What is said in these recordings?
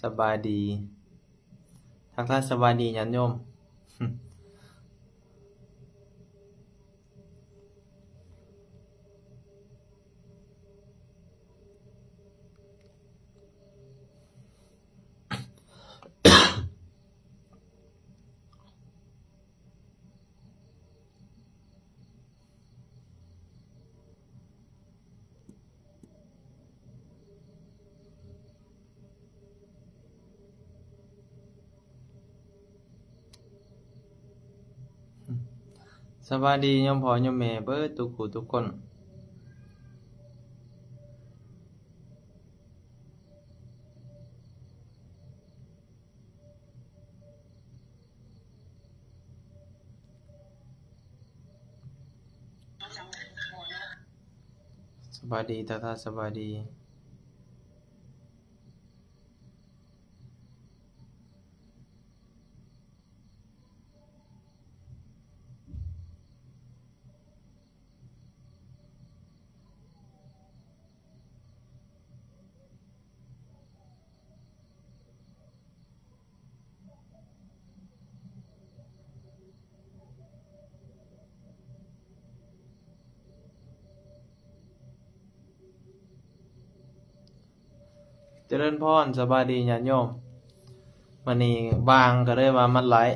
ສະບາຍດີ ທັກທາຍສະບາຍດີຍາດໂຍມ. ສະບາຍດີໂຍມພໍ່ໂຍມແມ່ເບິດທຸກຜູ້ທຸກຄົນ. ສະບາຍດີ ຕາຕາ ສະບາຍດີ. ຈະເລີນພອນ ສະບາຍດີຍາດໂຍມ. ມື້ນີ້ວ່າງກໍເລີຍວ່າມາໄລຟ໌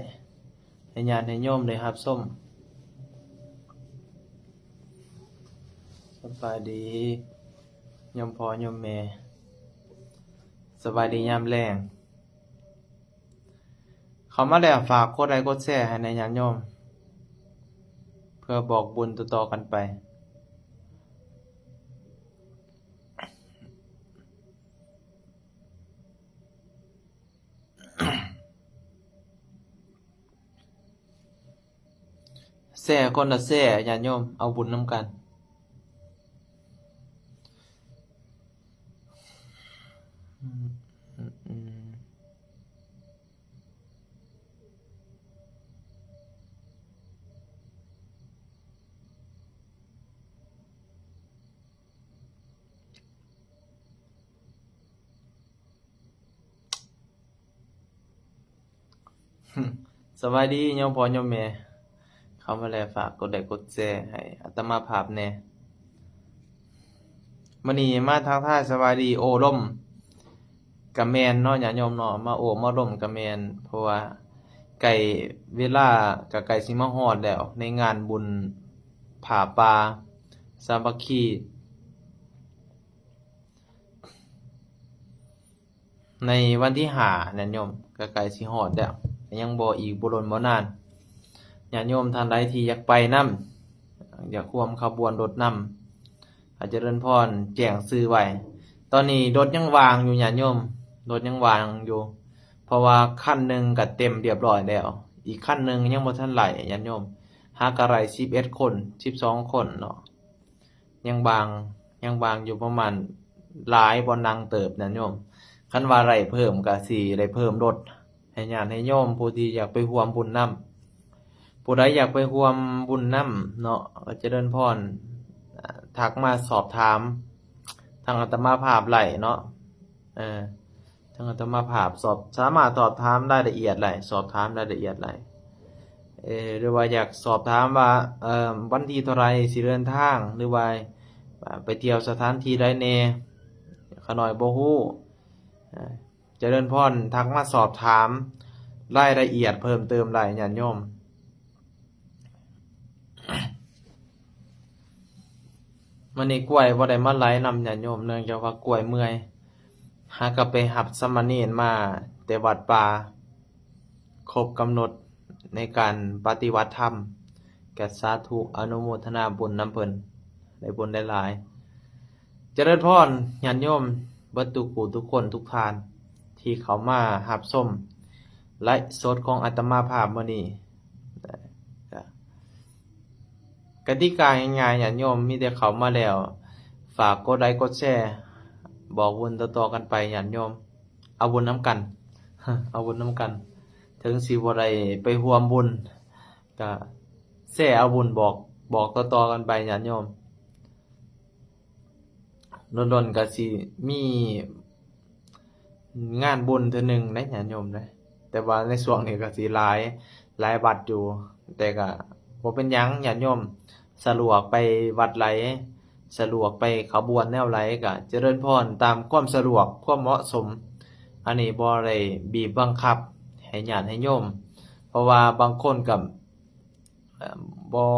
ໃຫ້ຍາດໃຫ້ໂຍມໄດ້ຮັບຊົມ. ສະບາຍດີໂຍມພໍ່ໂຍມແມ່ ສະບາຍດີຍາມແລງ. ເຂົ້າມາແລ້ວຝາກກົດໄລກົດແຊໃຫ້ແດ່ຍາດໂຍມ ເພື່ອບອກບຸນຕໍ່ໆກັນໄປ. ແຊຄົນລະແຊ ຍາດໂຍມ ເອົາບຸນນຳກັນ. ສະບາຍດີໂຍມພໍ່ໂຍມແມ່ ເຂົ້າມາແລ້ວຝາກກົດໄລກົດແຊໃຫ້ອາດຕະມາພາບແດ່. ມື້ນີ້ມາທັກທາຍສະບາຍດີໂອ້ລົມກະແມ່ນເນາະຍາດໂຍມເນາະ ມາໂອ້ມາລົມກະແມ່ນ ເພາະວ່າໃກ້ເວລາກະໃກ້ຊິມາຮອດແລ້ວ ໃນງານບຸນຜ້າປ່າສາມັກຄີ ໃນວັນທີຫ້າຍາດໂຍມ ກະໃກ້ຊິຮອດແລ້ວ ຍັງບໍ່ ອີກບໍ່ດົນບໍ່ນານ. ຍາດໂຍມທ່ານໃດທີ່ຢາກໄປນຳ ຢາກຮ່ວມຂະບວນລົດນຳ ອາຈານເລີນພອນແຈ້ງຊື່ໄວ້. ຕອນນີ້ລົດຍັງວ່າງຢູ່ຍາດໂຍມ ລົດຍັງວ່າງຢູ່ ເພາະວ່າຄັນໜຶ່ງກະເຕັມລຽບຮ້ອຍແລ້ວ ອີກຄັນໜຶ່ງຍັງບໍ່ທັນໄຫຼຍາດໂຍມ ຫາກະໄດ້ສິບເອັດຄົນ ສິບສອງຄົນເນາະ. ຍັງວ່າງ ຍັງວ່າງຢູ່ປະມານຫຼາຍບ່ອນນັ່ງເຕີບນະໂຍມ. ຄັນວ່າໄດ້ເພີ່ມກະຊິໄດ້ເພີ່ມລົດໃຫ້ຍາດໃຫ້ໂຍມຜູ້ທີ່ຢາກໄປຮ່ວມບຸນນຳ. ຜູ້ໃດຢາກໄປຮ່ວມບຸນນຳເນາະ ກໍຈະເລີນພອນ ອາ ທັກມາສອບຖາມທາງອາດຕະມາພາບໄດ້ເນາະ ເອີ. ທາງອາດຕະມາພາບສອບ ສາມາດສອບຖາມລາຍລະອຽດໄດ້ ສອບຖາມລາຍລະອຽດໄດ້ ເອີ ຫຼືວ່າຢາກສອບຖາມວ່າ ເອີ ວັນທີເທົ່າໃດຊິເດີນທາງ ຫຼືວ່າ ອາ ໄປທ່ຽວສະຖານທີ່ໃດແດ່ ຂ້ານ້ອຍບໍ່ຮູ້ ອາ ຈະເລີນພອນ ທັກມາສອບຖາມລາຍລະອຽດເພີ່ມເຕີມໄດ້ຍາດໂຍມ. ມື້ນີ້ກ້ວຍບໍ່ໄດ້ມາໄລຟ໌ນຳຍາດໂຍມ ເນື່ອງຈາກວ່າກ້ວຍເມື່ອຍ ຫາກໍໄປຮັບສາມະເນນມາແຕ່ວັດປ່າ ຄົບກຳນົດໃນການປະຕິບັດທຳ ກໍສາທຸອະນຸໂມທະນາບຸນນຳເພິ່ນ ໄດ້ບຸນໄດ້ຫຼາຍ. ຈະເລີນພອນຍາດໂຍມເບິດທຸກຜູ້ທຸກຄົນທຸກທ່ານ ທີ່ເຂົ້າມາຮັບຊົມໄລຟ໌ສົດຂອງອາດຕະມາພາບມື້ນີ້. ກະ ກະຕິກາງ່າຍໆ ຍາດໂຍມ ມີແຕ່ເຂົ້າມາແລ້ວ ຝາກກົດໄລກົດແຊ ບອກບຸນຕໍ່ໆກັນໄປຍາດໂຍມ ເອົາບຸນນຳກັນ ເອົາບຸນນຳກັນ ເຖິງຊິບໍ່ໄດ້ໄປຮ່ວມບຸນ ກະແຊເອົາບຸນ ບອກ ບອກຕໍ່ໆກັນໄປຍາດໂຍມ. ດົນໆກະຊິມີ ງານບຸນເທື່ອໜຶ່ງເດ້ຍາດໂຍມເດ້. ແຕ່ວ່າໃນຊ່ວງນີ້ກໍຊິຫຼາຍ ຫຼາຍວັດຢູ່ ແຕ່ກໍບໍ່ເປັນຫຍັງ ຍາດໂຍມສະດວກໄປວັດໃດ ສະດວກໄປຂະບວນແນວໃດ ກໍຈະເລີນພອນຕາມຄວາມສະດວກ ຄວາມເໝາະສົມ. ອັນນີ້ບໍ່ໄດ້ບີບບັງຄັບໃຫ້ຍາດໃຫ້ໂຍມ ເພາະວ່າບາງຄົນກໍ ເອີ່ມ ບໍ່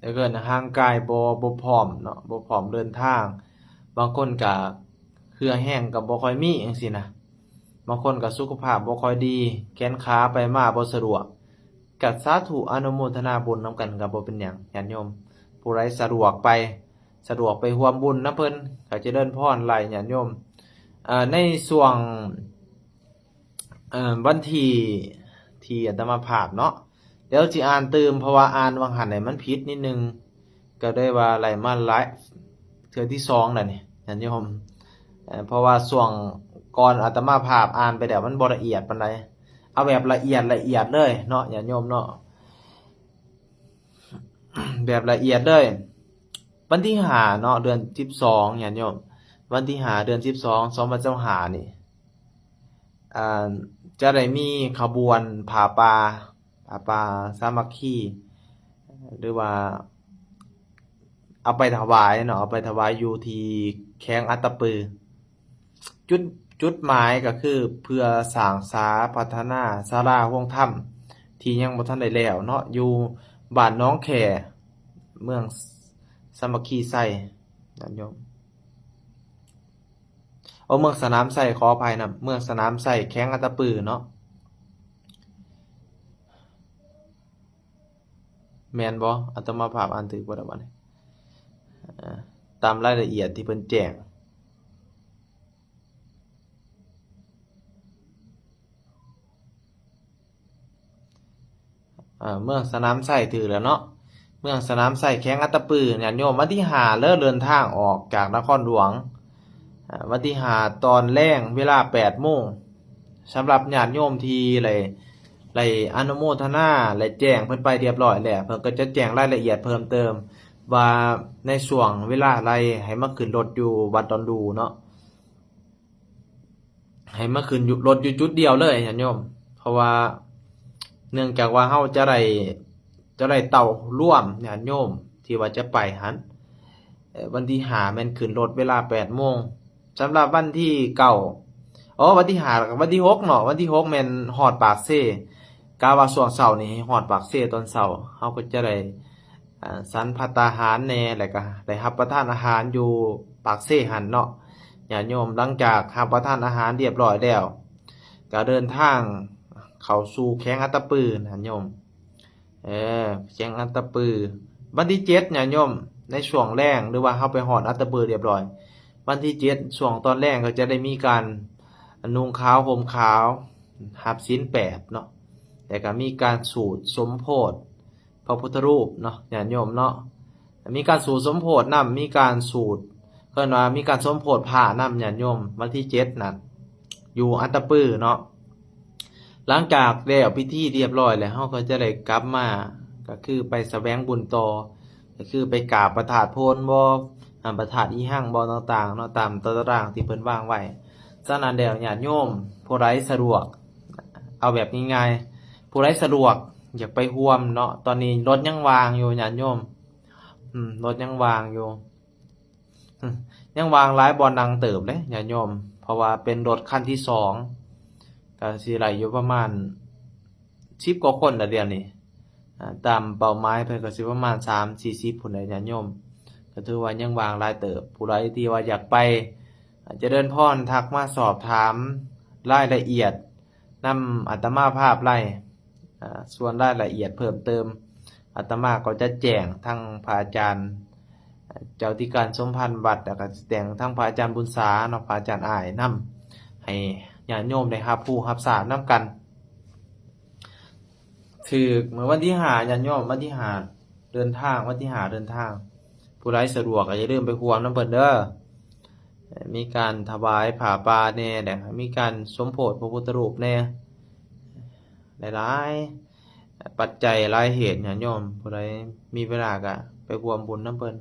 ເອີ້ນຮ່າງກາຍບໍ່ ບໍ່ພ້ອມເນາະ ບໍ່ພ້ອມເດີນທາງ. ບາງຄົນກະເຫື່ອແຮງກໍບໍ່ຄ່ອຍມີຈັ່ງຊີ້ນະ. ບາງຄົນກໍສຸຂະພາບບໍ່ຄ່ອຍດີ ແຂນຂາໄປມາບໍ່ສະດວກ ກໍສາທຸອະນຸໂມທະນາບຸນນຳກັນ ກໍບໍ່ເປັນຫຍັງຍາດໂຍມ. ຜູ້ໃດສະດວກໄປ ສະດວກໄປຮ່ວມບຸນນຳເພິ່ນ ກໍຈະເລີນພອນຫຼາຍຍາດໂຍມ. ເອີ່ ໃນຊ່ວງ ເອີ່ມ ວັນທີທີ່ອາດຕະມາພາບເນາະ ດຽວຊິອ່ານຕື່ມ ເພາະວ່າອ່ານຫວ່າງຫັ້ນນີ້ມັນຜິດນິດໜຶ່ງ ກໍເລີຍວ່າໄລ່ມາຫຼາຍເທື່ອທີສອງແລ້ວນີ້ຍາດໂຍມ. ເອີ່ ເພາະວ່າຊ່ວງກ່ອນອາດຕະມາພາບອ່ານໄປແລ້ວມັນບໍ່ລະອຽດປານໃດ ເອົາແບບລະອຽດ ລະອຽດເລີຍເນາະຍາດໂຍມເນາະ ແບບລະອຽດເລີຍ. ວັນທີຫ້າເນາະ ເດືອນສິບສອງຍາດໂຍມ ວັນທີຫ້າ ເດືອນສິບສອງ ສອງພັນຊາວຫ້ານີ້ ອ່າ ຈະໄດ້ມີຂະບວນຜ້າປ່າ ຜ້າປ່າສາມັກຄີ ຫຼືວ່າເອົາໄປຖວາຍເນາະ ເອົາໄປຖວາຍຢູ່ທີ່ແຂວງອັດຕະປື. ຈຸດ ຈຸດໝາຍກໍຄືເພື່ອສ້າງສາພັດທະນາສາລາໂຮງທຳທີ່ຍັງບໍ່ທັນໄດ້ແລ້ວເນາະ ຢູ່ບ້ານໜອງແຄ ເມືອງສາມັກຄີໄຊ ຍາດໂຍມ. ໂອ ເມືອງສະໜາມໄຊ ຂໍອະໄພນຳ ເມືອງສະໜາມໄຊ ແຂວງອັດຕະປືເນາະ. ແມ່ນບໍ່? ອາດຕະມາພາບອ່ານຖືກບໍ່ລະບັດນີ້? ເອີ ຕາມລາຍລະອຽດທີ່ເພິ່ນແຈ້ງ ເອີ ເມືອງສະໜາມໄຊຖືກແລ້ວເນາະ ເມືອງສະໜາມໄຊ ແຂວງອັດຕະປື ຍາດໂຍມ. ວັນທີຫ້າເລີຍເດີນທາງອອກຈາກນະຄອນຫຼວງ ເອີ ວັນທີຫ້າຕອນແລງເວລາແປດໂມງ ສຳລັບຍາດໂຍມທີ່ໄດ້ ໄດ້ອະນຸໂມທະນາ ແລະ ແຈ້ງເພິ່ນໄປຮຽບຮ້ອຍແລ້ວ ເພິ່ນກໍຈະແຈ້ງລາຍລະອຽດເພີ່ມເຕີມວ່າໃນຊ່ວງເວລາໃດໃຫ້ມາຂຶ້ນລົດຢູ່ວັດດອນດູເນາະ ໃຫ້ມາຂຶ້ນຢູ່ ລົດຢູ່ຈຸດດຽວເລີຍຍາດໂຍມ. ເພາະວ່າເນື່ອງຈາກວ່າເຮົາຈະໄດ້ ຈະໄດ້ເຕົ້າລວມຍາດໂຍມທີ່ວ່າຈະໄປຫັ້ນ ເອີ ວັນທີຫ້າແມ່ນຂຶ້ນລົດເວລາແປດໂມງ. ສຳລັບວັນທີເກົ້າ ອໍ ວັນທີຫ້າ ແລ້ວກໍວັນທີຫົກເນາະ ວັນທີຫົກແມ່ນຮອດປາກເຊ ກະວ່າຊ່ວງເຊົ້ານີ້ໃຫ້ຮອດປາກເຊຕອນເຊົ້າ ເຮົາກໍຈະໄດ້ ອ່າ ສັນພັດຕາຫານແດ່ ແລ້ວກໍໄດ້ຮັບປະທານອາຫານຢູ່ປາກເຊຫັ້ນເນາະຍາດໂຍມ. ຫຼັງຈາກຮັບປະທານອາຫານຮຽບຮ້ອຍແລ້ວ ກໍເດີນທາງເຂົ້າສູ່ແຂວງອັດຕະປືນະໂຍມ. ເອີ ແຂວງອັດຕະປື ວັນທີເຈັດຍາດໂຍມ ໃນຊ່ວງແລງ ຫຼືວ່າເຮົາໄປຮອດອັດຕະປືຮຽບຮ້ອຍ ວັນທີເຈັດ ຊ່ວງຕອນແລງກໍຈະໄດ້ມີການນຸ່ງຂາວຫົ່ມຂາວ ຮັບສິນແປດເນາະ ແລ້ວກໍມີການສູດສົມໂພດພະພຸດທະຮູບເນາະຍາດໂຍມເນາະ. ມີການສູດສົມໂພດນຳ ມີການສູດ ເອີ້ນວ່າມີການສົມໂພດພະນຳຍາດໂຍມ ວັນທີເຈັດນັ້ນ ຢູ່ອັດຕະປືເນາະ. ຫຼັງຈາກແລ້ວພິທີຮຽບຮ້ອຍແລ້ວ ເຮົາກໍຈະໄດ້ກັບມາ ກໍຄືໄປສະແຫວງບຸນຕໍ່ ກໍຄືໄປກາບພະທາດໂພນບໍ່ ອາ ພະທາດອີ່ຮັ່ງບໍ່ ຕ່າງໆເນາະ ຕາມຕາຕະລາງທີ່ເພິ່ນວາງໄວ້. ສະນັ້ນແລ້ວຍາດໂຍມຜູ້ໃດສະດວກ ເອົາແບບງ່າຍໆ ຜູ້ໃດສະດວກຢາກໄປຮ່ວມເນາະ ຕອນນີ້ລົດຍັງວ່າງຢູ່ຍາດໂຍມ ອືມ ລົດຍັງວ່າງຢູ່ ອືມ ຍັງວ່າງຫຼາຍບ່ອນນັ່ງເຕີບເດ້ຍາດໂຍມ ເພາະວ່າເປັນລົດຄັນທີສອງ ກໍຊິໄດ້ຢູ່ປະມານສິບກວ່າຄົນລະດຽວນີ້ ອາ ຕາມເປົ້າໝາຍເພິ່ນກໍຊິປະມານສາມສີ່ສິບພຸ້ນແຫຼະຍາດໂຍມ ກໍຖືວ່າຍັງວ່າງຫຼາຍເຕີບ. ຜູ້ໃດທີ່ວ່າຢາກໄປ ອາ ຈະເລີນພອນ ທັກມາສອບຖາມລາຍລະອຽດນຳອາດຕະມາພາບໄດ້. ອ່າ ສ່ວນລາຍລະອຽດເພີ່ມເຕີມ ອາດຕະມາກໍຈະແຈ້ງທັງພະອາຈານ ເຈົ້າທີ່ການສົມພັນວັດ ແລ້ວກໍແຈ້ງທັງພະອາຈານບຸນສາເນາະ ພະອາຈານອ້າຍນຳ ໃຫ້ຍາດໂຍມໄດ້ຮັບຮູ້ຮັບຊາບນຳກັນ. ຖືກ ມື້ວັນທີຫ້າ ຍາດໂຍມ ວັນທີຫ້າເດີນທາງ ວັນທີຫ້າເດີນທາງ ຜູ້ໃດສະດວກກໍຢ່າລືມໄປຮ່ວມນຳເພິ່ນເດີ. ມີການຖວາຍຜ້າປ່າແດ່ ແລ້ວມີການສົມໂພດພະພຸດທະຮູບແດ່ ຫຼາຍໆປັດໄຈ ຫຼາຍເຫດ ຍາດໂຍມ ຜູ້ໃດມີເວລາກໍໄປຮ່ວມບຸນນຳເພິ່ນ.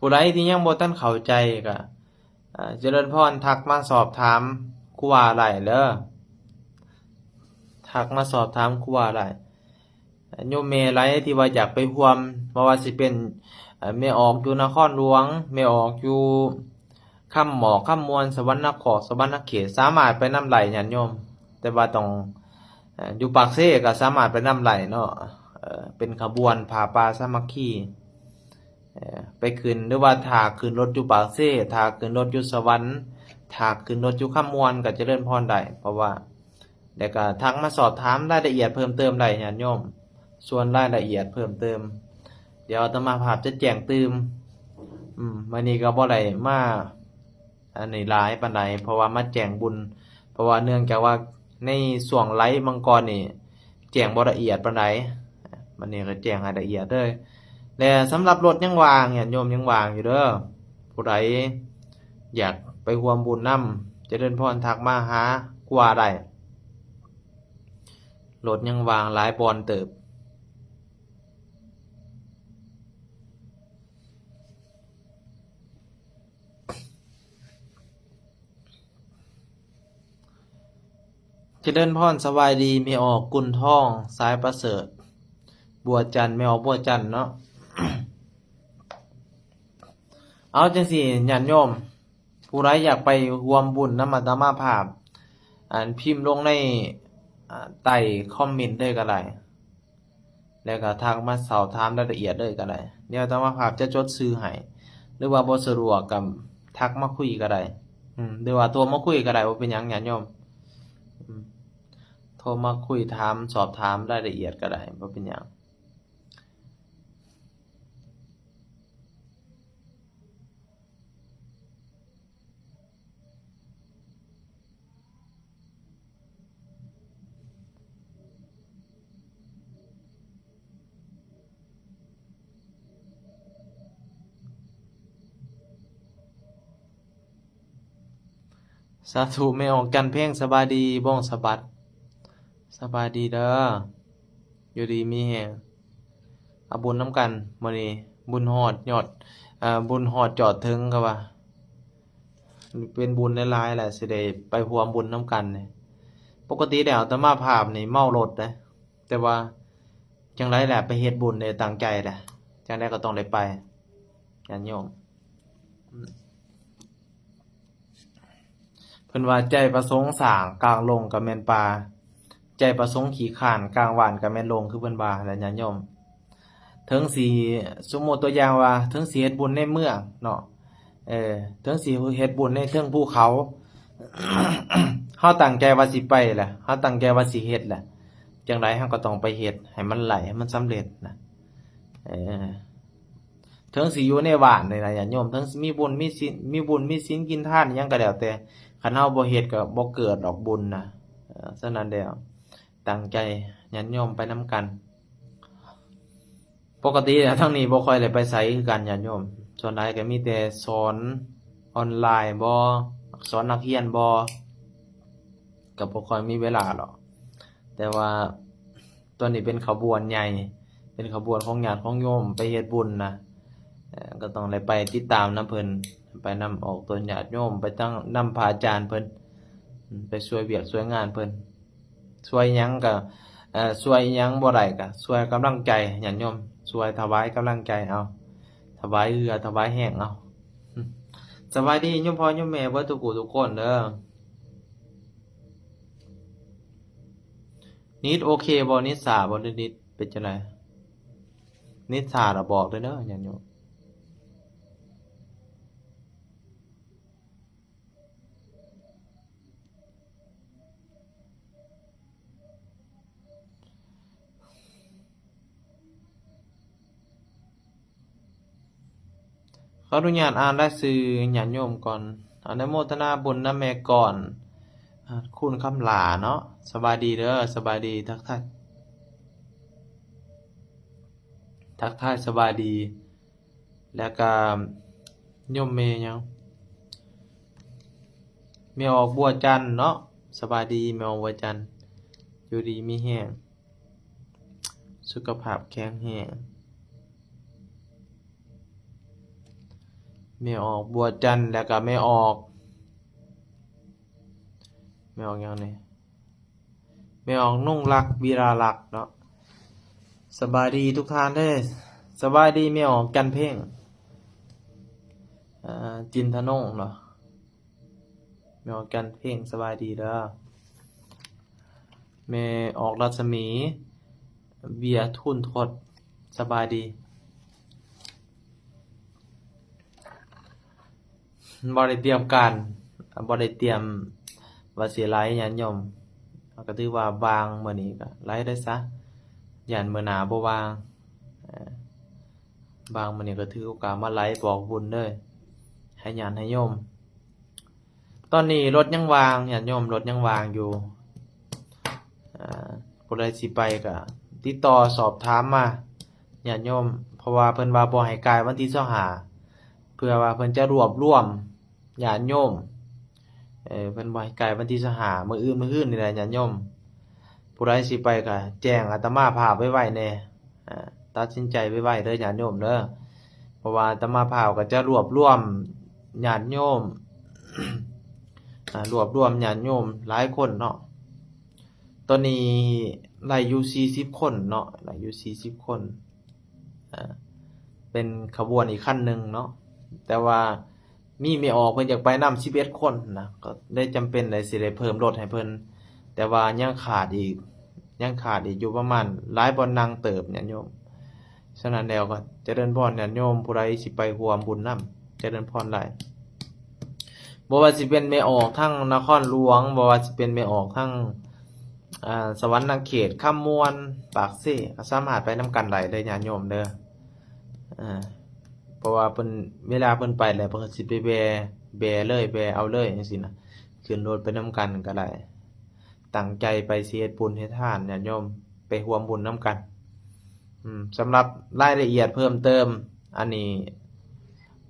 ຜູ້ໃດທີ່ຍັງບໍ່ທັນເຂົ້າໃຈກໍ ເອີ ຈະເລີນພອນ ທັກມາສອບຖາມຄູບາໄດ້ເດີ ທັກມາສອບຖາມຄູບາໄດ້. ໂຍມແມ່ໃດທີ່ວ່າຢາກໄປຮ່ວມ ບໍ່ວ່າຊິເປັນ ເອີ ແມ່ອອກຢູ່ນະຄອນຫຼວງ, ແມ່ອອກຢູ່ຄຳໝອກ, ຄຳມ່ວນ, ສະຫວັນນະຄອນ, ສະຫວັນນະເຂດ ສາມາດໄປນຳໄດ້ ຍາດໂຍມ. ແຕ່ວ່າຕ້ອງ ເອີ ຢູ່ປາກເຊກໍສາມາດໄປນຳໄດ້ເນາະ, ເອີ ເປັນຂະບວນຜ້າປ່າສາມັກຄີ. ເອີ ໄປຂຶ້ນ ຫຼືວ່າຖ້າຂຶ້ນລົດຢູ່ປາກເຊ, ຖ້າຂຶ້ນລົດຢູ່ສະຫວັນ, ຖ້າຂຶ້ນລົດຢູ່ຄຳມ່ວນ ກໍຈະເລີນພອນໄດ້ ເພາະວ່າ ແລ້ວກໍທັກມາສອບຖາມລາຍລະອຽດເພີ່ມເຕີມໄດ້ ຍາດໂຍມ. ສ່ວນລາຍລະອຽດເພີ່ມເຕີມ ດຽວອາດຕະມາພາບຈະແຈ້ງຕື່ມ. ອືມ ມື້ນີ້ກໍບໍ່ໄດ້ມາອັນນີ້ຫຼາຍປານໃດ ເພາະວ່າມາແຈ້ງບຸນ, ເພາະວ່າເນື່ອງຈາກວ່າໃນຊ່ວງໄລບ໌ມັງກອນນີ້ ແຈ້ງບໍ່ລະອຽດປານໃດ, ບັດນີ້ກໍແຈ້ງໃຫ້ລະອຽດເລີຍ. ແລະ ສຳລັບລົດຍັງວ່າງ ຍາດໂຍມຍັງວ່າງຢູ່ເດີ, ຜູ້ໃດຢາກໄປຮ່ວມບຸນນຳ ຈະເລີນພອນ ທັກມາຫາຄູບາໄດ້. ລົດຍັງວ່າງຫຼາຍບ່ອນເຕີບ. ຈະເລີນພອນ ສະບາຍດີ ແມ່ອອກກຸນທອງ ສາຍປະເສີດ ບົວຈັນ, ແມ່ອອກບົວຈັນເນາະ. ເອົາຈັ່ງຊີ້ ຍາດໂຍມ ຜູ້ໃດຢາກໄປຮ່ວມບຸນນຳອາດຕະມາພາບ ອັນ ພິມລົງໃນ ອາ ໃຕ້ຄອມເມັນເລີຍກໍໄດ້. ແລ້ວກໍທັກມາສອບຖາມລາຍລະອຽດເລີຍກໍໄດ້. ດຽວອາດຕະມາພາບຈະຈົດຊື່ໃຫ້ ຫຼືວ່າບໍ່ສະດວກກໍທັກມາຄຸຍກໍໄດ້. ອືມ ຫຼືວ່າໂທມາຄຸຍກໍໄດ້ ບໍ່ເປັນຫຍັງຍາດໂຍມ. ອືມ ໂທມາຄຸຍຖາມ ສອບຖາມລາຍລະອຽດກໍໄດ້ ບໍ່ເປັນຫຍັງ. ສາທຸ ແມ່ອອກຈັນເພັງ ສະບາຍດີ ບົງສະບັດ ສະບາຍດີເດີ. ຢູ່ດີມີແຮງ ເອົາບຸນນຳກັນມື້ນີ້. ບຸນຮອດຍອດ ເອີ ບຸນຮອດຈອດເຖິງ ເຂົາວ່າ ເປັນບຸນຫຼາຍໆ ແຫຼະ ຊິໄດ້ໄປຮ່ວມບຸນນຳກັນ. ປົກກະຕິແລ້ວອາດຕະມາພາບນີ້ເມົາລົດເດ້ ແຕ່ວ່າຈັ່ງໃດແຫຼະ ໄປເຮັດບຸນເດ້ ຕັ້ງໃຈແຫຼະ ຈັ່ງໃດກໍຕ້ອງໄດ້ໄປ ຍາດໂຍມ. ເພິ່ນວ່າ ໃຈປະສົງສ້າງກາງດົງກໍແມ່ນປ່າ, ໃຈປະສົງຂີ້ຄ້ານກາງບ້ານກໍແມ່ນດົງ ຄືເພິ່ນວ່າແຫຼະ ຍາດໂຍມ. ເຖິງຊິ ສົມມຸດຕົວຢ່າງວ່າ ເຖິງຊິເຮັດບຸນໃນເມືອງເນາະ, ເອີ ເຖິງຊິເຮັດບຸນໃນເທິງພູເຂົາ, ເຮົາຕັ້ງໃຈວ່າຊິໄປແຫຼະ, ເຮົາຕັ້ງໃຈວ່າຊິເຮັດແຫຼະ, ຈັ່ງໃດເຮົາກໍຕ້ອງໄປເຮັດໃຫ້ມັນໄຫຼ ໃຫ້ມັນສຳເລັດນະ. ເອີ ເຖິງຊິຢູ່ໃນບ້ານນີ້ລະ ຍາດໂຍມ, ເຖິງຊິມີບຸນມີສິນ ມີບຸນມີສິນກິນທານອີ່ຫຍັງກໍແລ້ວແຕ່, ຄັນເຮົາບໍ່ເຮັດກໍບໍ່ເກີດດອກບຸນນະ. ເອີ ສະນັ້ນແລ້ວ ຕັ້ງໃຈ ຍາດໂຍມໄປນຳກັນ. ປົກກະຕິແລ້ວທາງນີ້ບໍ່ຄ່ອຍໄດ້ໄປໃສຄືກັນ ຍາດໂຍມ, ສ່ວນຫຼາຍກໍມີແຕ່ສອນອອນລາຍບໍ ສອນນັກຮຽນບໍ ກໍບໍ່ຄ່ອຍມີເວລາດອກ. ແຕ່ວ່າຕອນນີ້ເປັນຂະບວນໃຫຍ່ ເປັນຂະບວນຂອງຍາດຂອງໂຍມໄປເຮັດບຸນນະ, ເອີ ກໍຕ້ອງໄດ້ໄປຕິດຕາມນຳເພິ່ນ, ໄປນຳອອກຕົນຍາດໂຍມ, ໄປນຳພະອາຈານເພິ່ນ, ໄປຊ່ວຍວຽກຊ່ວຍງານເພິ່ນ. ຊ່ວຍຫຍັງກໍ ເອີ ຊ່ວຍອີ່ຫຍັງບໍ່ໄດ້ກໍຊ່ວຍກຳລັງໃຈຍາດໂຍມ, ຊ່ວຍຖວາຍກຳລັງໃຈເອົາ, ຖວາຍເຫື່ອຖວາຍແຮງເອົາ. ສະບາຍດີໂຍມພໍ່ໂຍມແມ່ເບິດທຸກຜູ້ທຸກຄົນເດີ. ນິດໂອເຄບໍ່? ນິດຊ້າບໍ່? ຫຼືນິດເປັນຈັ່ງໃດ? ນິດຊ້າລະບອກເດີຍາດໂຍມ. ຂໍອະນຸຍາດອ່ານລາຍຊື່ຍາດໂຍມກ່ອນ. ອະນຸໂມທະນາບຸນນຳແມ່ກ່ອນ ອາ ຄູນຄຳຫຼ້າເນາະ. ສະບາຍດີເດີ, ສະບາຍດີ, ທັກທາຍ, ທັກທາຍສະບາຍດີ. ແລ້ວກະໂຍມແມ່ຫຍັງ ແມ່ອອກບົວຈັນເນາະ. ສະບາຍດີແມ່ອອກບົວຈັນ, ຢູ່ດີມີແຮງ, ສຸຂະພາບແຂງແຮງ. ແມ່ອອກບົວຈັນ ແລ້ວກໍແມ່ອອກ ແມ່ອອກຫຍັງນີ້? ແມ່ອອກນຸ່ງລັກ ວີລາລັກເນາະ. ສະບາຍດີທຸກທ່ານເດີ. ສະບາຍດີແມ່ອອກຈັນເພັງ ອາ ຈິນທະນົງເນາະ. ແມ່ອອກຈັນເພັງ ສະບາຍດີເດີ. ແມ່ອອກລັດສະໝີ ເວຍທຸນທົດ ສະບາຍດີ. ບໍ່ໄດ້ຕຽມການ ບໍ່ໄດ້ຕຽມວ່າຊິໄລຍ ຍາດໂຍມ. ກໍຖືວ່າວ່າງມື້ນີ້ກໍໄລໄດ້ຊະ ຢ້ານມື້ໜ້າບໍ່ວ່າງ. ເອີ ວ່າງມື້ນີ້ກໍຖືໂອກາດມາໄລບອກບຸນເດີ ໃຫ້ຍາດໃຫ້ໂຍມ. ຕອນນີ້ລົດຍັງວ່າງ ຍາດໂຍມ, ລົດຍັງວ່າງຢູ່. ເອີ ຜູ້ໃດຊິໄປກໍຕິດຕໍ່ສອບຖາມມາ ຍາດໂຍມ, ເພາະວ່າເພິ່ນວ່າບໍ່ໃຫ້ກາຍວັນທີຊາວຫ້າ ເພື່ອວ່າເພິ່ນຈະລວບລວມຍາດໂຍມ. ເອີ ເພິ່ນບໍ່ໃຫ້ກາຍວັນທີຊາວຫ້າ ມື້ອື່ນ ມື້ຮືນນີ້ແຫຼະ ຍາດໂຍມ. ຜູ້ໃດຊິໄປກໍແຈ້ງອາດຕະມາພາບໄວໆແດ່. ອາ ຕັດສິນໃຈໄວໆເດີຍາດໂຍມເດີ, ເພາະວ່າອາດຕະມາພາບກໍຈະລວບລວມຍາດໂຍມ ອາ ລວບລວມຍາດໂຍມຫຼາຍຄົນເນາະ. ຕອນນີ້ໄດ້ຢູ່ສີ່ສິບຄົນເນາະ, ໄດ້ຢູ່ສີ່ສິບຄົນ. ອາ ເປັນຂະບວນອີກຄັນໜຶ່ງເນາະ, ແຕ່ວ່າ ມີແມ່ອອກເພິ່ນຢາກໄປນຳສິບເອັດຄົນນະ, ກໍໄດ້ຈຳເປັນໄດ້ ຊິໄດ້ເພີ່ມລົດໃຫ້ເພິ່ນ, ແຕ່ວ່າຍັງຂາດອີກ ຍັງຂາດອີກຢູ່ປະມານຫຼາຍບ່ອນນັ່ງເຕີບ ຍາດໂຍມ. ສະນັ້ນແລ້ວກໍຈະເລີນພອນຍາດໂຍມ, ຜູ້ໃດຊິໄປຮ່ວມບຸນນຳ ຈະເລີນພອນຫຼາຍ. ບໍ່ວ່າຊິເປັນແມ່ອອກທາງນະຄອນຫຼວງ, ບໍ່ວ່າຊິເປັນແມ່ອອກທາງ ອາ ສະຫວັນນະເຂດ, ຄຳມ່ວນ, ປາກເຊ ກໍສາມາດໄປນຳກັນໄດ້ເດີຍາດໂຍມເດີ. ອາ ເພາະວ່າເພິ່ນ ເວລາເພິ່ນໄປແລ້ວ ເພິ່ນກໍຊິໄປແວ່ ແວ່ເລີຍ ແວ່ເອົາເລີຍຈັ່ງຊີ້ນະ, ຂຶ້ນລົດໄປນຳກັນກໍໄດ້. ຕັ້ງໃຈໄປຊິເຮັດບຸນເຮັດທານ ຍາດໂຍມ, ໄປຮ່ວມບຸນນຳກັນ. ອືມ ສຳລັບລາຍລະອຽດເພີ່ມເຕີມ ອັນນີ້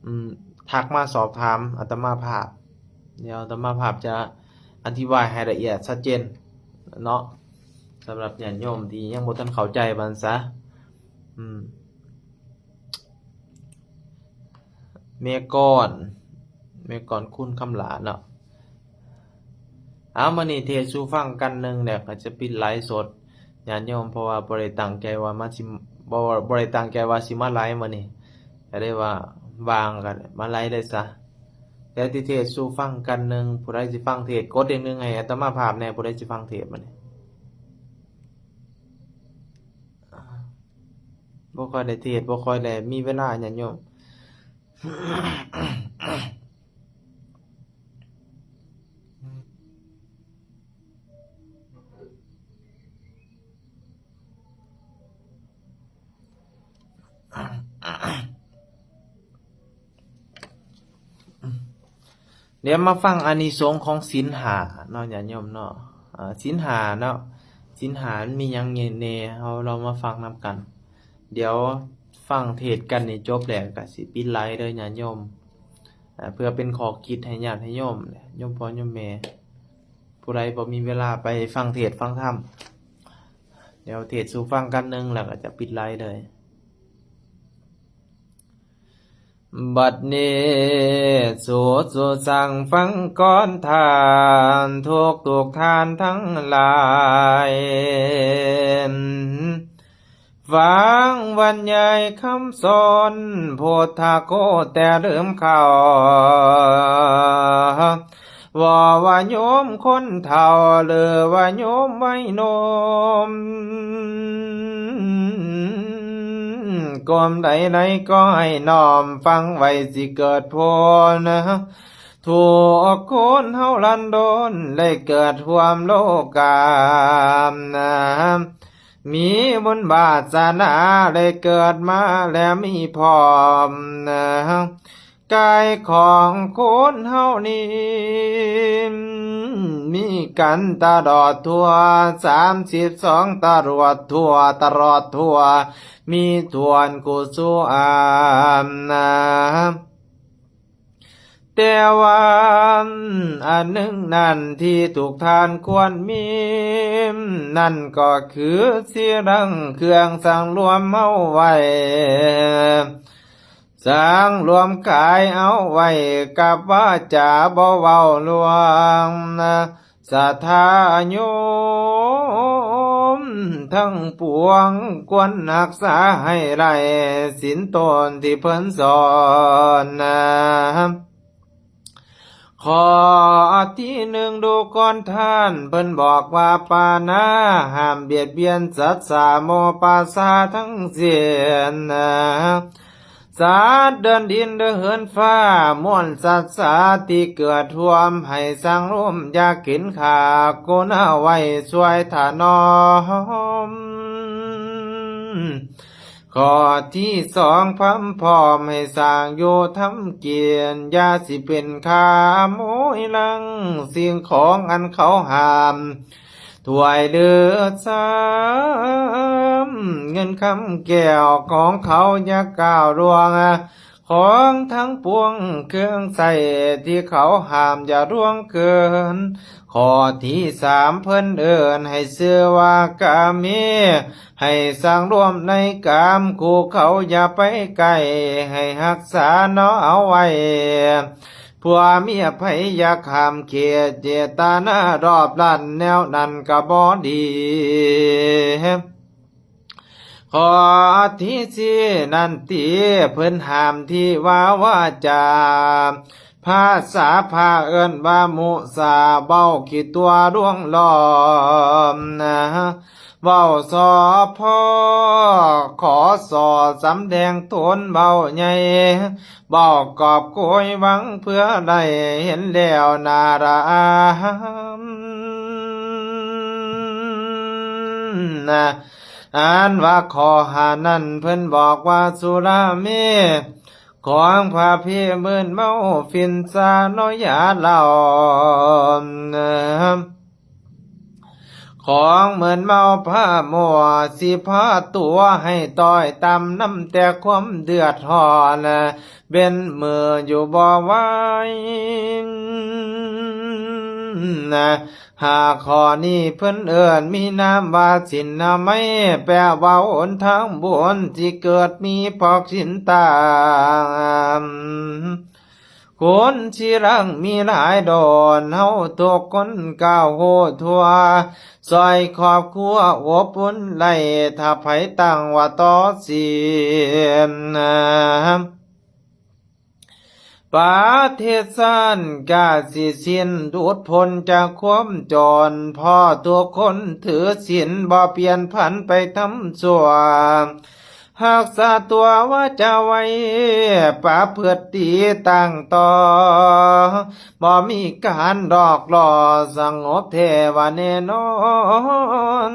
ອືມ ທັກມາສອບຖາມອາດຕະມາພາບ, ດຽວອາດຕະມາພາບຈະອະທິບາຍໃຫ້ລະອຽດຊັດເຈນເນາະ, ສຳລັບຍາດໂຍມທີ່ຍັງບໍ່ທັນເຂົ້າໃຈວ່າຊັ້ນຊະ. ອືມ ແມ່ກອນ ແມ່ກອນ ຄຸນຄຳຫຼ້າເນາະ. ເອົາ ມື້ນີ້ເທດສູ່ຟັງກັນໜຶ່ງແລ້ວກໍຈະປິດໄລຟ໌ສົດຍາດໂຍມ, ເພາະວ່າບໍ່ໄດ້ຕັ້ງໃຈວ່າມາ ຊິ ບໍ່ ບໍ່ໄດ້ຕັ້ງໃຈວ່າຊິມາໄລຟ໌ມື້ນີ້, ກໍເລີຍວ່າວ່າງກໍມາໄລຟ໌ໄດ້ຊະ. ແລ້ວຊິເທດສູ່ຟັງກັນໜຶ່ງ, ຜູ້ໃດຊິຟັງເທດ ກົດເດ້ງໜຶ່ງໃຫ້ອາດຕະມາພາບແດ່, ຜູ້ໃດຊິຟັງເທດມື້ນີ້. ບໍ່ຄ່ອຍໄດ້ເທດ ບໍ່ຄ່ອຍໄດ້ມີເວລາຍາດໂຍມ. ດຽວມາຟັງອານິສົງຂອງສິນຫ້າເນາະ ຍາດໂຍມເນາະ. ອາ ສິນຫ້າເນາະ, ສິນຫ້າມັນມີຫຍັງແດ່ ເຮົາລອງມາຟັງນຳກັນ. ດຽວຟັງເທດກັນນີ້ຈົບແລ້ວກໍຊິປິດໄລຟ໌ເດີຍາດໂຍມ. ອາ ເພື່ອເປັນຂໍ້ຄິດໃຫ້ຍາດໃຫ້ໂຍມ ໂຍມພໍ່ໂຍມແມ່, ຜູ້ໃດບໍ່ມີເວລາໄປຟັງເທດຟັງທຳ, ດຽວເທດສູ່ຟັງກັນໜຶ່ງ ແລ້ວກໍຈະປິດໄລຟ໌ເລີຍ. ບັດນີ້ສູ ສູຟັງກ່ອນທ່ານ ທຸກທຸກທ່ານທັງຫຼາຍ, ຟັງບັນຍາຍຄຳສອນ ພຸດທະໂຄແຕ່ເລີ່ມເຂົ້າ. ບໍ່ວ່າໂຍມຄົນເຖົ້າ ຫຼືວ່າໂຍມໄວໜຸ່ມ ກົມໃດໆກໍໃຫ້ນ້ອມຟັງໄວ້ ຊິເກີດຜົນ. ທຸກຄົນເຮົາລັນດົນ ໄດ້ເກີດຮ່ວມໂລກາ ມີບຸນວາສະໜາ ໄດ້ເກີດມາແລ້ວມີພ້ອມ. ກາຍຂອງຄົນເຮົານີ້ ມີກັນຕະຫຼອດທົ່ວ ສາມສິບສອງຕະຫຼອດທົ່ວ ຕະຫຼອດທົ່ວ ມີຖ້ວນກຸສວນນາ. ແຕ່ວ່າອັນໜຶ່ງນັ້ນທີ່ທຸກທ່ານຄວນມີ ນັ້ນກໍຄືສີລັງເຄື່ອງສັງລວມເຮົາໄວ້. ສ ສັງລວມກາຍເອົາໄວ້ກັບວາຈາ ບໍ່ເວົ້າລ່ວງສັດທາໂຍມທັງປວງ ຄວນຮັກສາໃຫ້ໄດ້ສິນຕົນທີ່ເພິ່ນສອນ. ຂໍ້ທີໜຶ່ງ ດູກ່ອນທ່ານ ເພິ່ນບອກວ່າ ປານາ ຫ້າມບຽດບຽນສັດສາໝູ່ປະຊາທັງສິ້ນ. ສັດເດີ່ນດິນເດີ່ນເຮືອນຟ້າ ມວນສັດສາທີ່ເກີດຮ່ວມ ໃຫ້ສັງລວມຢ່າກິນຂ້າ ກຸນາໄວ້ຊ່ວຍຖະໜອມ. ຂໍ້ທີສອງ ພຳພ້ອມໃຫ້ສ້າງຢູ່ທຳກິນ ຢ່າຊິເປັນຂ້າໂມຍລັງ ສິ່ງຂອງອັນເຂົາຫ້າມ ຖ້ວຍຫຼືຊາມ ເງິນຄຳແກ້ວຂອງເຂົາຢ່າກ້າວລ່ວງ ຂອງທັງປວງເຄື່ອງໃຊ້ທີ່ເຂົາຫ້າມຢ່າລ່ວງເກີນ. ຂໍ້ທີສາມ ເພິ່ນເອີ້ນໃຫ້ຊື່ວ່າກາເມ ໃຫ້ສັງລວມໃນກາມ ຄູ່ເຂົາຢ່າໄປໃກ້ ໃຫ້ຮັກສາເນາະເອົາໄວ້ ຜົວເມຍໃຜຢ່າຂ້າມເຂດ ເຈດຕະນາລອບລັດ ແນວນັ້ນກໍບໍ່ດີ. ຂໍ້ທີສີ່ນັ້ນຕິ ເພິ່ນຫ້າມທີ່ວ່າວາຈາ ພາສາພາເອີ້ນວ່າມຸສາ ເວົ້າຂີ້ຕົວະລວງລ້ອມ ເວົ້າສໍ້ພໍ້ ຂໍສໍ້ສຳແດງໂຕນ ເວົ້າໃຫຍ່ ເວົ້າກອບໂກຍຫວັງ ເພື່ອໄດ້ເຫັນແລ້ວໜ້າລະອາມ. ອັນວ່າຂໍ້ຫ້ານັ້ນ ເພິ່ນບອກວ່າສຸລາເມຂອງພະເພ ມືນເມົາຝິ່ນຊາເນາະ ຢາເຫຼົ້າ ຂອງມຶນເມົາພາມົວ ຊິພາຕົວະໃຫ້ຕ້ອຍຕ່ຳ ນຳແຕ່ຄວາມເດືອດຮ້ອນ ເວັ້ນມືຢູ່ບໍ່ໄຫວ. ຫ້າຂໍ້ນີ້ເພິ່ນເອີ້ນມີນາມວ່າສິນນະໄມ ແປວ່າຫົນທາງບຸນທີ່ເກີດມີພອກສິນຕ່າງ ຄົນທີ່ລັງມີຫຼາຍດອນ ເຮົາທຸກຄົນກ້າວຮູ້ທົ່ວ ຊ່ອຍຄອບຄົວອົບອຸ່ນໄດ້ ຖ້າໃຜຕັ້ງວ່າຕໍ່ສິນ ປະເທດຊາດກະຊິສິ້ນຫຼຸດພົ້ນຈາກຄວາມຈົນ ເພາະທຸກຄົນຖືສິນ ບໍ່ປ່ຽນຜັນໄປທຳຊົ່ວ ຮັກສາຕົວວາຈາໄວ້ ປະພຶດດີຕັ້ງຕໍ່ ບໍ່ມີການຫຼອກຫຼໍ່ ສະຫງົບແທ້ວ່າແນ່ນອນ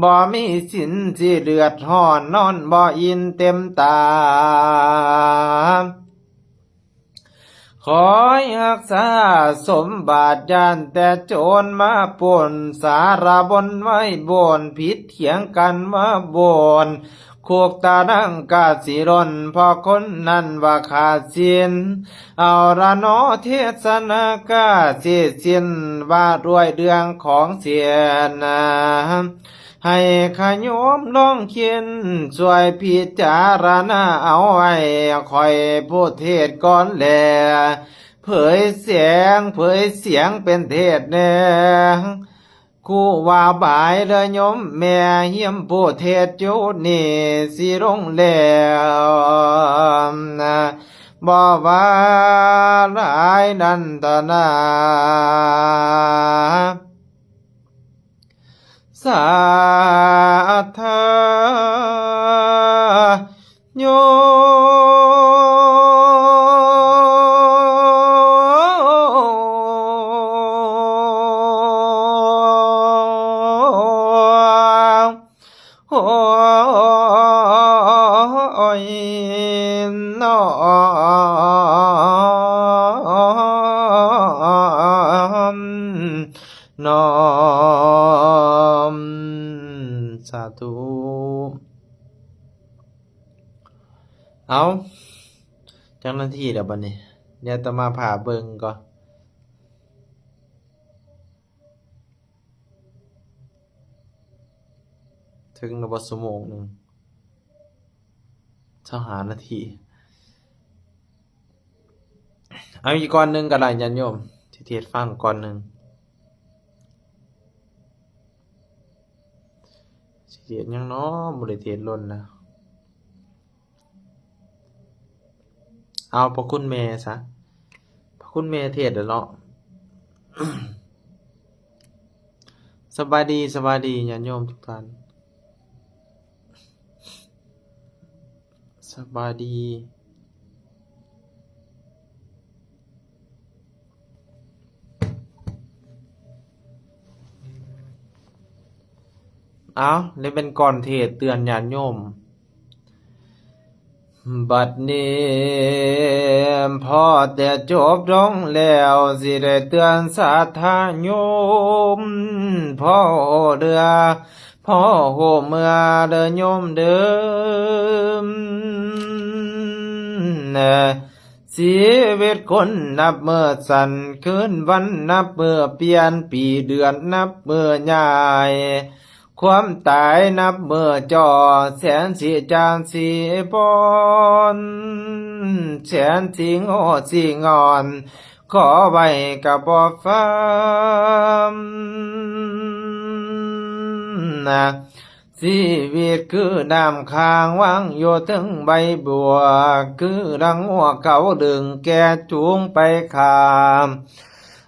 ບໍ່ມີສິນຊິເດືອດຮ້ອນ ນອນບໍ່ອີ່ມເຕັມຕາ ຄອຍຮັກສາສົມບັດ ຢ້ານແຕ່ໂຈນມາປຸ້ນ ສາລະບົນໄວ້ໂບນ ຜິດຖຽງກັນມາໂບນ ຄຸກຕານັງກະຊິຫຼົ່ນ ເພາະຄົນນັ້ນວ່າຂາດສິນ ເອົາລະເນາະ ເທດສະນາກະຊິສິ້ນ ວ່າດ້ວຍເລື່ອງຂອງສິນ ໃຫ້ຂະໂຍມລອງຄິດ ຊ່ວຍພິຈາລະນາເອົາໄວ້ ຂ້ອຍຜູ້ເທດກ່ອນແລ ເຜີຍແສງເຜີຍສຽງເປັນເທດແດ່ ຄູວາບາຍເດີໂຍມແມ່ ຮຽມຜູ້ເທດຢູ່ນີ້ ຊິລົງແລ້ວ ບໍ່ວ່າຫຼາຍນັນທະນາ ສັດທາໂຍມ ໂອ້ຍ ນ້ອມ ນ້ອມ ສາທຸ. ເອົາ ຈັກນາທີແລ້ວບັດນີ້? ດຽວອາດຕະມາພາເບິ່ງກ່ອນ ເຖິງແລ້ວບໍ່ຊົ່ວໂມງໜຶ່ງ? ຊາວຫ້ານາທີ. ເອົາອີກກ່ອນໜຶ່ງກໍໄດ້ ຍາດໂຍມ ຊິເທດຟັງກ່ອນໜຶ່ງ. ຊິເທດຫຍັງເນາະ ບໍ່ໄດ້ເທດດົນນະ. ເອົາພະຄຸນແມ່ຊະ ພະຄຸນແມ່ເທດແລ້ວເນາະ. ສະບາຍດີ ສະບາຍດີ ຍາດໂຍມທຸກທ່ານ ສະບາຍດີ. ເອົາ ນີ້ເປັນກ່ອນເທດເຕືອນຍາດໂຍມ. ບັດນີ້ພໍແຕ່ຈົບລົງແລ້ວ ຊິໄດ້ເຕືອນສັດທາໂຍມ ພໍເຫຼືອ ພໍຮູ້ເມືອເດີໂຍມເດີ. ຊີວິດຄົນນັບມື້ສັ້ນ ຄືນວັນນັບມື້ປ່ຽນ ປີເດືອນນັບມື້ຍ້າຍ ຄວາມຕາຍນັບມື້ຈ່ອ ແສນຊິຈານຊິບອນ ແສນຊິໂງ່ຊິງອນ ຂໍໄວ້ກໍບໍ່ຟັງ. ຊີວິດຄືນ້ຳຄ້າງວາງຢູ່ເທິງໃບບົວ ຄືດັ່ງງົວເຂົາດຶງແກ່ຈູງໄປຂ້າມ.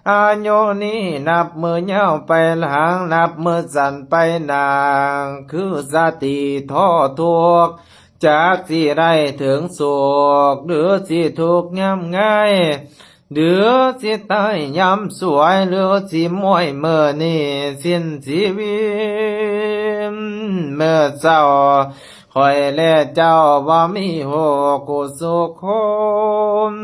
ອາຍຸນີ້ນັບມື້ຍາວໄປຫຼັງ ນັບມື້ສັ້ນໄປໜ້າ ຄືສະຕິທໍທຸກ ຈັກຊິໄດ້ເຖິງສຸກ ຫຼືຊິທຸກຍາມງາຍ ຫຼືຊິຕາຍຍາມສວຍ ຫຼືຊິມວຍມື້ນີ້ສິ້ນຊີວິດ ມື້ເຊົ້າ ຂ້ອຍແລະເຈົ້າບໍ່ມີຮູ້ຄູ່ສຸຄົນ.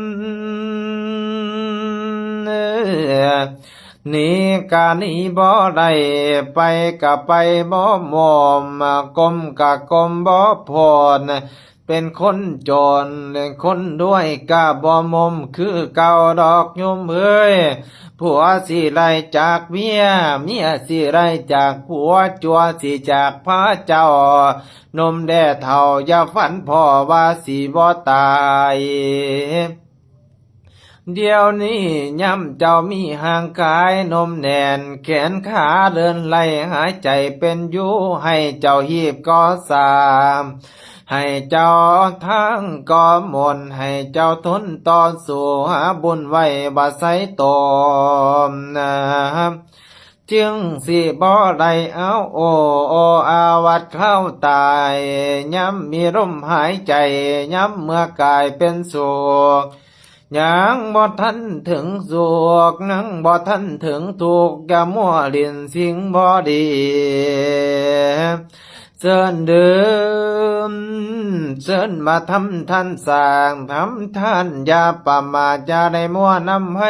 ໜີກະໜີບໍ່ໄດ້ ໄປກະໄປບໍ່ໝົມ ກົ້ມກະກົ້ມບໍ່ພົ້ນ ເປັນຄົນຈົນ ເປັນຄົນລວຍກະບໍ່ໝົມຄືເກົ່າດອກໂຍມເອີຍ. ຜົວຊິໄລ່ຈາກເມຍ ເມຍຊິໄລ່ຈາກຜົວ ຈົວຊິຈາກພະເຈົ້າ. ໜຸ່ມແດ່ເຖົ້າຢ່າຝັນພໍ້ວ່າຊິບໍ່ຕາຍ. ດຽວນີ້ຍາມເຈົ້າມີຮ່າງກາຍໜຸ່ມແໜ້ນ ແຂນຂາເດີນໄລ່ ຫາຍໃຈເປັນຢູ່ ໃຫ້ເຈົ້າຮີບກໍ່ສ້າງ ໃຫ້ເຈົ້າທາງກໍ່ມົນ ໃຫ້ເຈົ້າທົນຕໍ່ສູ້ ຫາບຸນໄວ້ບໍ່ໃສ່ຕົມນະ ຈຶ່ງຊິບໍ່ໄດ້ເອົາໂອ ໂອອາວັດຄາວຕາຍ. ຍາມມີລົມຫາຍໃຈ ຍາມເມື່ອກາຍເປັນໂສກ ຍັງບໍ່ທັນເຖິງສຸກ ຍັງບໍ່ທັນເຖິງທຸກ ຢ່າມົວຫຼິ້ນສິ່ງບໍ່ດີ. ເຊີນດື່ມ ເຊີນມາທຳທານສ້າງ ທຳທານຢ່າປະໝາດ ຢ່າໄດ້ມົວນຳໃຜ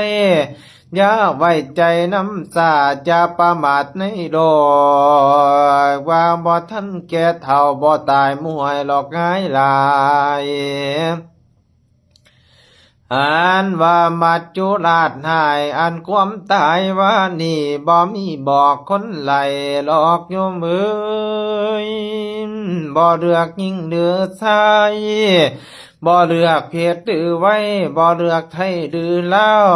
ຢ່າໄວ້ໃຈນຳຊາດ ຢ່າປະໝາດໃນໂລກ ວ່າບໍ່ທັນແກ່ເຖົ້າ ບໍ່ຕາຍໝວຍຫຼອກຫາຍຫຼາຍ. ອັນວ່າມັດຈຸລາດຫາຍ ອັນຄວາມຕາຍວ່ານີ້ ບໍ່ມີບອກຄົນໄຫຼ ຫຼອກໂຍມເອີຍ ບໍ່ເລືອກຍິງຫຼືຊາຍ ບໍ່ເລືອກເພັດຫຼືໄວ ບໍ່ເລືອກໄທຫຼືລາວ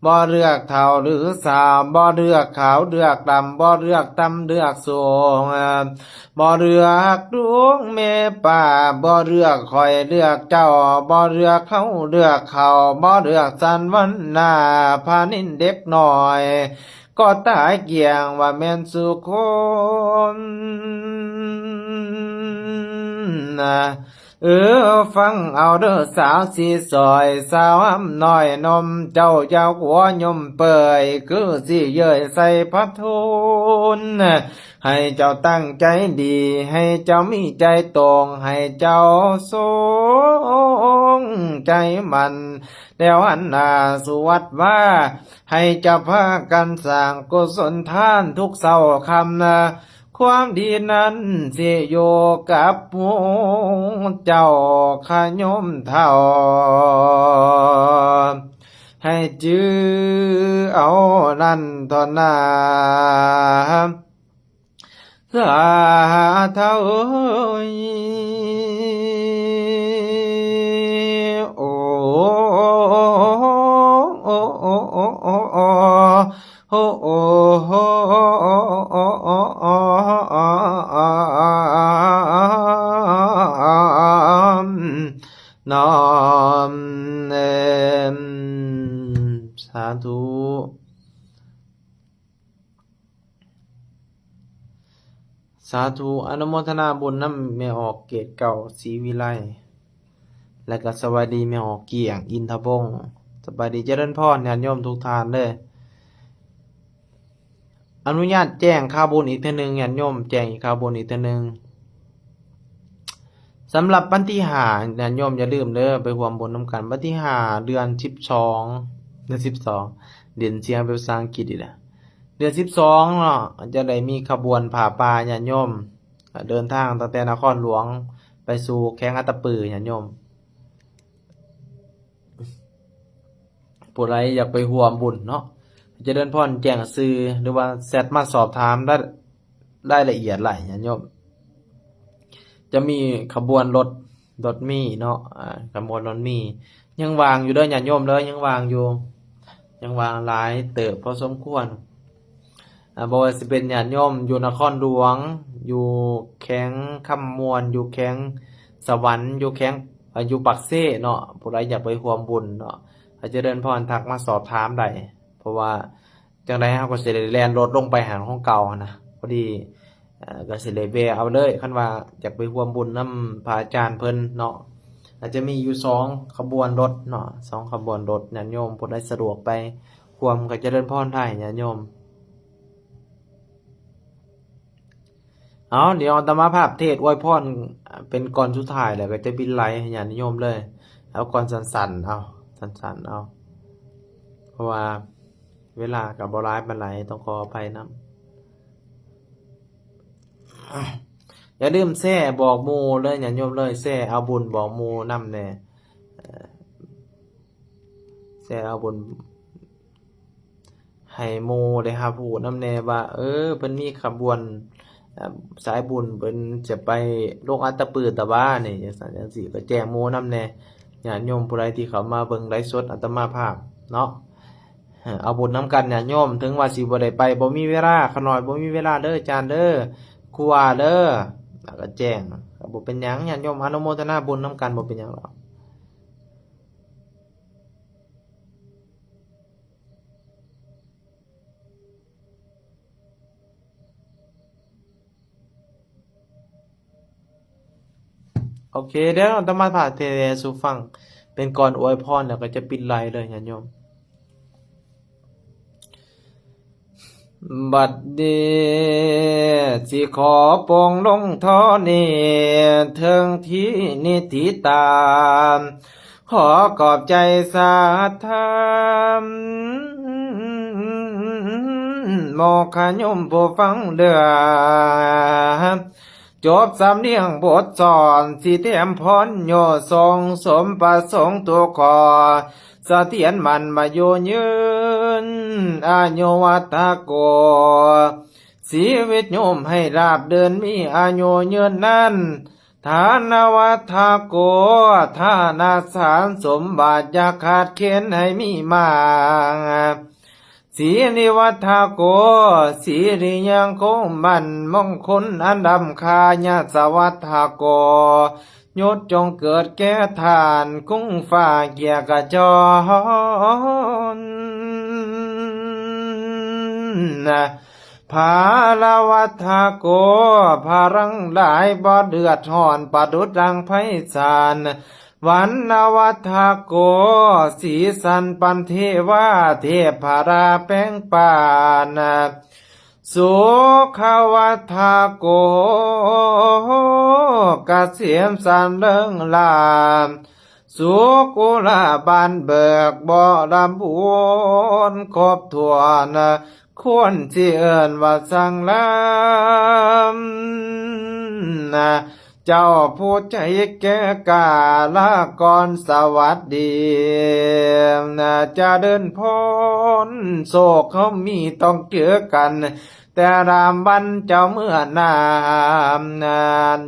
ບໍ່ເລືອກເຖົ້າຫຼືສາວ ບໍ່ເລືອກຂາວເລືອກດຳ ບໍ່ເລືອກຕ່ຳເລືອກສູງ ບໍ່ເລືອກລຸງແມ່ປ້າ ບໍ່ເລືອກຂ້ອຍເລືອກເຈົ້າ ບໍ່ເລືອກເຮົາເລືອກເຂົາ ບໍ່ເລືອກຊັ້ນວັນນາ ພານິນເດັກນ້ອຍກໍຕາຍກ້ຽງ ວ່າແມ່ນສຸຄົນ. ເອີ ຟັງເອົາເດີສາວສີສອຍ ສາວຫຳນ້ອຍໜຸ່ມ ເຈົ້າຢ່າຫົວຍົມເປີຍ ຄືຊິເຍີ້ຍໃສ່ພະໂທນ ໃຫ້ເຈົ້າຕັ້ງໃຈດີ ໃຫ້ເຈົ້າມີໃຈຕົງ ໃຫ້ເຈົ້າຊົງໃຈໝັ້ນ ແລ້ວຫັນໜ້າສູ່ວັດວາ ໃຫ້ເຈົ້າພາກັນສ້າງກຸສົນທານທຸກເຊົ້າຄ່ຳນະ ຄວາມດີນັ້ນຊິຢູ່ກັບໝູ່ເຈົ້າຂະໂຍມເຖົ້າ ໃຫ້ຈື່ເອົານັ້ນເທົ່ານັ້ນ ສາທຸເອີຍ. ສາທຸ ສາທຸ ອະນຸໂມທະນາບຸນນຳແມ່ອອກເກດເກົ້າ ສີວິໄລ ແລະກະສະບາຍດີແມ່ອອກກ້ຽງ ອິນທະວົງ. ສະບາຍດີ ຈະເລີນພອນ ຍາດໂຍມທຸກທ່ານເດີ. ອະນຸຍາດແຈ້ງຂ່າວບຸນອີກເທື່ອໜຶ່ງ ຍາດໂຍມ ແຈ້ງຂ່າວບຸນອີກເທື່ອໜຶ່ງ. ສຳລັບວັນທີຫ້າ ຍາດໂຍມຢ່າລືມເດີ ໄປຮ່ວມບຸນນຳກັນ ວັນທີຫ້າ ເດືອນສິບສອງ ເດືອນສິບສອງ ຫຼິ້ນສຽງເປັນພາສາອັງກິດອີກແລ້ວ ເດືອນສິບສອງເນາະ ຈະໄດ້ມີຂະບວນຜ້າປ່າ ຍາດໂຍມ ເດີນທາງຕັ້ງແຕ່ນະຄອນຫຼວງໄປສູ່ແຂວງອັດຕະປື ຍາດໂຍມ. ຜູ້ໃດຢາກໄປຮ່ວມບຸນເນາະ ຈະເລີນພອນແຈ້ງຊື່ ຫຼືວ່າແຊັດມາສອບຖາມລາຍ ລາຍລະອຽດຫຼາຍ ຍາດໂຍມ. ຈະມີຂະບວນລົດ ລົດມີເນາະ ອາ ຂະບວນລົດມີ ຍັງວ່າງຢູ່ເດີ ຍາດໂຍມເດີ ຍັງວ່າງຢູ່ ຍັງວ່າງຫຼາຍເຕີບພໍສົມຄວນ. ອາ ບໍ່ວ່າຊິເປັນຍາດໂຍມຢູ່ນະຄອນຫຼວງ ຢູ່ແຂວງຄຳມ່ວນ ຢູ່ແຂວງສະຫວັນ ຢູ່ແຂວງ ອາ ຢູ່ປາກເຊເນາະ ຜູ້ໃດຢາກໄປຮ່ວມບຸນເນາະ ໃຫ້ຈະເລີນພອນທັກມາສອບຖາມໄດ້ ເພາະວ່າຈັ່ງໃດເຮົາກໍຊິໄດ້ແລ່ນລົດລົງໄປຫັ້ນຂອງເກົ່າຫັ້ນນະ ພໍດີ ເອີ ກໍຊິໄດ້ແວ່ເອົາເລີຍ ຄັນວ່າຢາກໄປຮ່ວມບຸນນຳພະອາຈານເພິ່ນເນາະ. ອາດຈະມີຢູ່ສອງຂະບວນລົດເນາະ ສອງຂະບວນລົດ ຍາດໂຍມຜູ້ໃດສະດວກໄປຮ່ວມກໍຈະເລີນພອນໄດ້ ຍາດໂຍມ. ເອົາ ດຽວອາດຕະມາພາບເທດອວຍພອນເປັນກ່ອນສຸດທ້າຍ ແລ້ວກໍຈະບິນໄຫຼໃຫ້ຍາດໂຍມເລີຍ. ເອົາກ່ອນສັ້ນໆ ເອົາສັ້ນໆ ເອົາ ເພາະວ່າເວລາກໍບໍ່ຫຼາຍປານໃດ ຕ້ອງຂໍອະໄພນຳ. ຢ່າລືມແຊບອກໝູ່ເລີຍ ຍາດໂຍມເລີຍ ແຊເອົາບຸນບອກໝູ່ນຳແດ່ ເອີ ແຊເອົາບຸນ ໃຫ້ໝູ່ໄດ້ຮັບຮູ້ນຳແດ່ວ່າ ເອີ ເພິ່ນມີຂະບວນ ເອີ ສາຍບຸນ ເພິ່ນຈະໄປລົງອັດຕະປືຕະຫວານີ້ ຈັ່ງຊັ້ນຈັ່ງຊີ້ ກໍແຈ້ງໝູ່ນຳແດ່ ຍາດໂຍມຜູ້ໃດທີ່ເຂົ້າມາເບິ່ງໄລຟ໌ສົດອາດຕະມາພາບເນາະ. ເອີ ເອົາບຸນນຳກັນຍາດໂຍມ ເຖິງວ່າຊິບໍ່ໄດ້ໄປ ບໍ່ມີເວລາ ຂ້ານ້ອຍບໍ່ມີເວລາເດີຈານເດີ ຄູບາເດີ ແລ້ວກໍແຈ້ງ ກໍບໍ່ເປັນຫຍັງ ຍາດໂຍມອະນຸໂມທະນາບຸນນຳກັນ ບໍ່ເປັນຫຍັງດອກ. ໂອເຄ ດຽວອາດຕະມາພາບເທດໃຫ້ສູ່ຟັງ ເປັນກ່ອນອວຍພອນ ແລ້ວກໍຈະປິດໄລຟ໌ເລີຍຍາດໂຍມ. ບັດນີ້ຊິຂໍປົງລົງທໍ່ນີ້ ເຖິງທີ່ນິຕິຕາ ຂໍຂອບໃຈສາທາ ໂມຄະໂຍມຜູ້ຟັງເດີ ຈົບສຳນຽງບົດສອນ ຊິແຖມພອນໂຍ ສົ່ງສົມປະສົງທຸກຂໍ້ ສະຖຽນໝັ້ນມາຢູ່ຍືນ ອາຍຸວັດທະໂກ ຊີວິດໂຍມໃຫ້ລາບເດີນ ມີອາຍຸຍືນນານ ທານະວັດທະໂກ ທານະສານສົມບັດ ຢ່າຂາດເຂີນໃຫ້ມີມາ ສີລິວັດທະໂກ ສີລິຍັງຄົງໝັ້ນ ມົງຄຸນອັນລ້ຳຄ່າ ຍະສະວັດທະໂກ ຍົດຈົ່ງເກີດແກ່ທ່ານ ຄຸງຟ້າກຽກະຈອນ ພາລະວັດທະໂກ ພະລັງຫຼາຍບໍ່ເດືອດຮ້ອນ ປະດຸດດັ່ງໄພສານ ວັນນະວັດທະໂກ ສີສັນປັນເທວາ ເທບພະລາແປງປານ ສຸຂະວັດທະໂກ ກະເສມສັນເລີງລາ ສຸຂອຸລາບານເບີກ ບໍລະບູນຄົບຖ້ວນ ຄວນຊິເອີ້ນວ່າສັງລາມ ເຈົ້າຜູ້ໃຈແກ່ກ້າ ລາກ່ອນສະຫວັດດີ ຈະເລີນພອນ ໂຊກເຮົາມີຕ້ອງເຈີກັນ ແຕ່ລາມວັນເຈົ້າເມືອນາ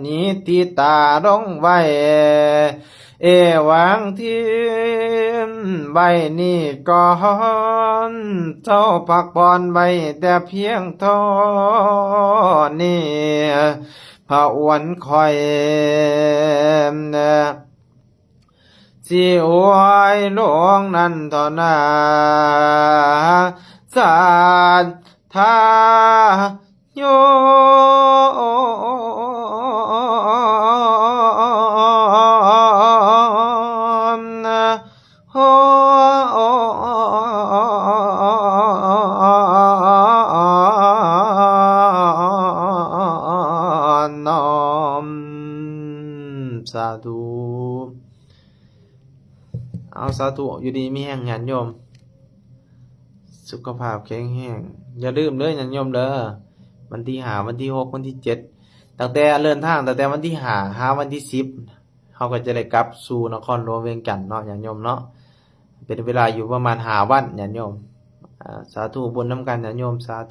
ນິຕິຕາລົງໄວ້ ເອວັງທິນໄວ້ນີ້ກ່ອນ ເຈົ້າພັກຜ່ອນໄວ້ແຕ່ພຽງເທົ່ານີ້ ພະອວນຂ້ອຍ ຊິຫວຍລົງນັ້ນເທົ່ານັ້ນ ສັດທາໂຍມ ໂອ້ ນ້ອມ ສາທຸ. ເອົາ ສາທຸ ຢູ່ດີມີແຮງ ຍາດໂຍມ ສຸຂະພາບແຂງແຮງ. ຢ່າລືມເດີ ຍາດໂຍມເດີ ວັນທີຫ້າ ວັນທີຫົກ ວັນທີເຈັດ ຕັ້ງແຕ່ເດີນທາງ ຕັ້ງແຕ່ວັນທີຫ້າ ຫາວັນທີສິບ ເຮົາກໍຈະໄດ້ກັບສູ່ນະຄອນຫຼວງວຽງຈັນເນາະ ຍາດໂຍມເນາະ. ເປັນເວລາຢູ່ປະມານຫ້າວັນ ຍາດໂຍມ. ອາ ສາທຸ ບຸນນຳກັນ ຍາດໂຍມ ສາ